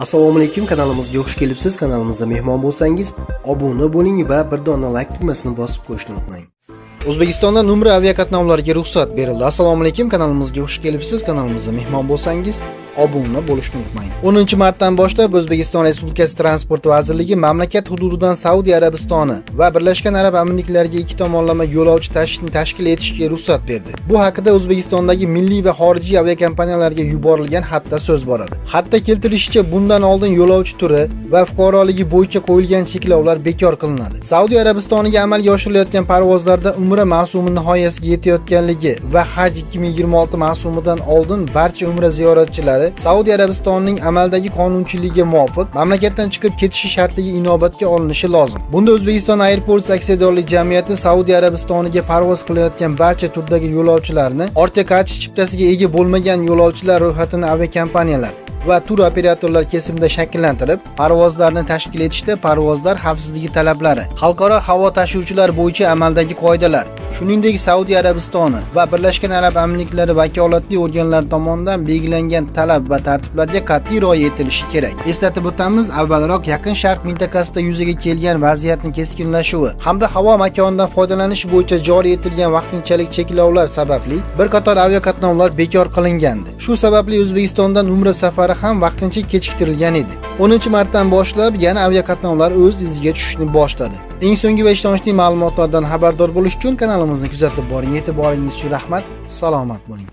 Assalomu alaykum, kanalimizga xush kelibsiz. Kanalimizda mehmon bo'lsangiz, obuna bo'ling va bir dona like tugmasini bosib qo'yishni unutmang. O'zbekistonda Umra aviaqatnovlariga ruxsat berildi. Assalomu alaykum, kanalimizga xush kelibsiz. Kanalimizda mehmon bo'lsangiz, obuna bo'lishni unutmang. 10-martdan boshlab O'zbekiston Respublikasi Transport vazirligi mamlakat hududidan Saudiya Arabistoni va Birlashgan Arab Amirliklariga ikki tomonlama yo'lovchi tashishni tashkil etishga ruxsat berdi. Bu haqida O'zbekistondagi milliy va xorijiy aviakompaniyalarga yuborilgan xatda so'z boradi. Xatda keltirilishicha, bundan oldin yo'lovchi turi va fuqaroligi bo'yicha qo'yilgan cheklovlar bekor qilinadi. Saudiya Arabistoniga amalga oshirilayotgan parvozlarda Umra mavsumi nihoyasiga yetayotganligi va Haj 2026 mavsumidan oldin barcha umra ziyoratchilari Saudiya Arabistonining amaldagi qonunchiligiga muvofiq mamlakatdan chiqib ketishi shartligi inobatga olinishi lozim. Bunda O'zbekiston Airports aksiyadorlik jamiyati Saudiya Arabistoniga parvoz qilayotgan barcha turdagi yo'lovchilarni ortga qaytish chiptasiga ega bo'lmagan yo'lovchilar ro'yxatini aviakompaniyalar va tur operatorlar kesimida shakllantirib, parvozlarni tashkil etishda parvozlar xavfsizligi talablari, xalqaro havo tashuvchilar bo'yicha amaldagi qoidalar, shuningdek Saudiya Arabistoni va Birlashgan Arab Amirliklari vakolatli organlar tomonidan belgilangan talab va tartiblarga qat'iy rioya etilishi kerak. Eslatib o'tamiz, avvalroq Yaqin Sharq mintaqasida yuzaga kelgan vaziyatning keskinlashuvi hamda havo makonidan foydalanish bo'yicha joriy etilgan vaqtinchalik cheklovlar sababli bir qator aviaqatnovlar bekor qilingandi. Shu sababli O'zbekistondan Umra safari ham vaqtincha kechiktirilgan edi. 10-martdan boshlab yana aviaqatnovlar o'z iziga tushishni boshladi. Eng so'nggi va ishonchli ma'lumotlardan xabardor bo'lish uchun kanalimizni kuzatib boring. E'tiboringiz uchun rahmat. Salomat bo'ling.